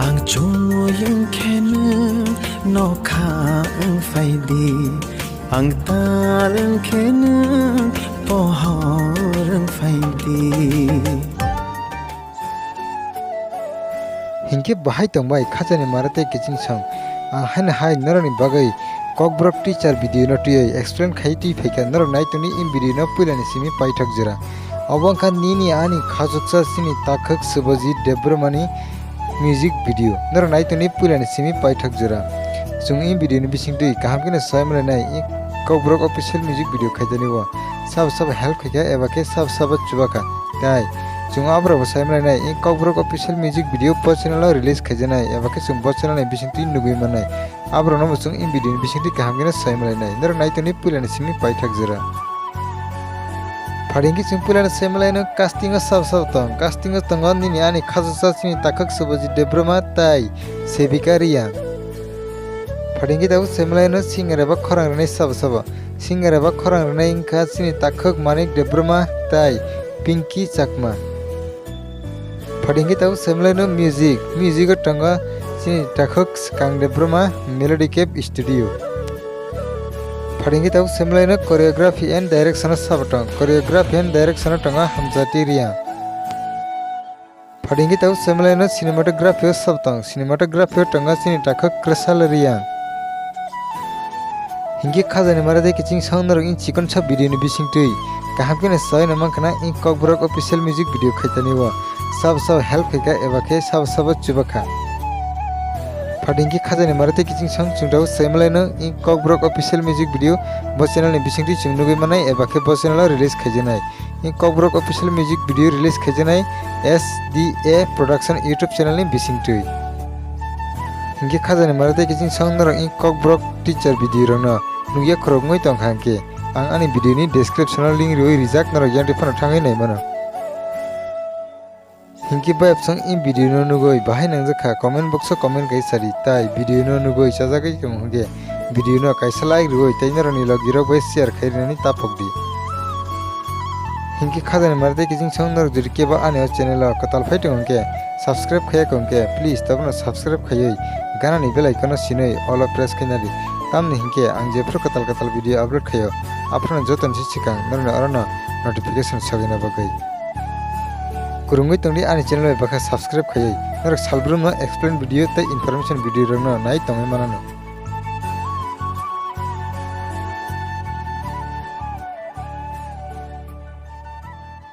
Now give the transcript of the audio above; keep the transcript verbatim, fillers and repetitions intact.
Ang chumui wngkhe nwng nokha wng phaidi, ang tal wngkhe nwng pohor wng phaidi. Hinkhe bahai tongbai khachani mara tei kiching song. Ang haino hai norokni bagwi Kokborok teacher video no twiwi explain khai twi phaikha, norok nai tongdi in video no puilani simi paithak jora. Obo wngkha nini ani khachuksa chini takhuk Subhajit Debbarmani music video. Norok nai tongdi puilani simi paithak jora. Chwng in video ni bisingtwi kaham kheno sai manlainai in Kokborok official music video khaijani o. Sabo sabo help khaikha eba khe sabo sabo chubakha. Tai chwng aborokbo sai manlainai in Kokborok official music video bo channel o release khaijaknai eba khe chwng bo channel ni bisingtwi nugwi mannai. Aborokno bo chwng in video ni bisingtwi kaham kheno sai manlainai. Norok nai tongdi puilani simi paithak jora. Pharingkhe chwng puilano sai manlaino casting o sabo sabo tong. Casting o tongo nini ani khachuksa chini takhuk Subhajit Debbarma tai Sevika Reang. Pharingkhe tabuk sai manlaino singer eba khorang rwnai sabo sabo. Singer eba khorang rwnai wngkha chini takhuk Manik Debbarma tai Pinky Chakma. Pharingkhe tabuk sai manlaino music. Music o tongo chini takhuk Swkang Debbarma Melody Cave Studio. Pharingkhe tabuk sai manlaino choreography and direction o sabo tong. Choreography and direction o tongo Hamjati Reang. Pharingkhe tabuk sai manlaino cinematography o sabo tong. Cinematography o tongo chini takhuk Kwsal Reang. Hinkhe khajani mara tei kiching song norok in chikon sa video ni bisingtwi kaham kheno sai no mankha na in Kokborok official music video khaitani o sabo sabo help khaikha eba khe sabo sabo chubakha. Pharingkhe khajani mara tei kiching song chwng tabuk sai manlaino in Kokborok official music video bo channel ni bisingtwi chwng nugwi mannai eba khe bo channel o release khaijaknai. In Kokborok official music video release khaijaknai S D A Production YouTube channel ni bisingtwi. Hinkhe khajani mara tei kiching song norok in Kokborok teacher video rokno nukya khoroknwi tongkha hinkhe ang ani video ni description o link riwi rijak, norok yang twi phano thangwi naimano. Hinkhe bayapsong in video no nugwi bahai nangjakha comment box o comment kai sadi tai video no nugwi chajagwi tong hinkhe video no kaisa like riwi tei norokni logirok bai share khai rinani taphok di. Hinkhe khajani mara tei kiching song norok jodi kebo ani o channel o kwtal phai tong hinkhe subscribe khaiya kho hinkhe please tobono subscribe khaiwi ganani bell icon no sinwi all o press khaina di. Tamni hinkhe ang jephru kwtal kwtal video upload khaio aphuru jotoni se swkang norokni orono notification sogwina bagwi. Kwrwngwi tongdi ani channel bai bakha subscribe khaiwi norok salbrumno explain video tei information video rokno nai tongwi manano.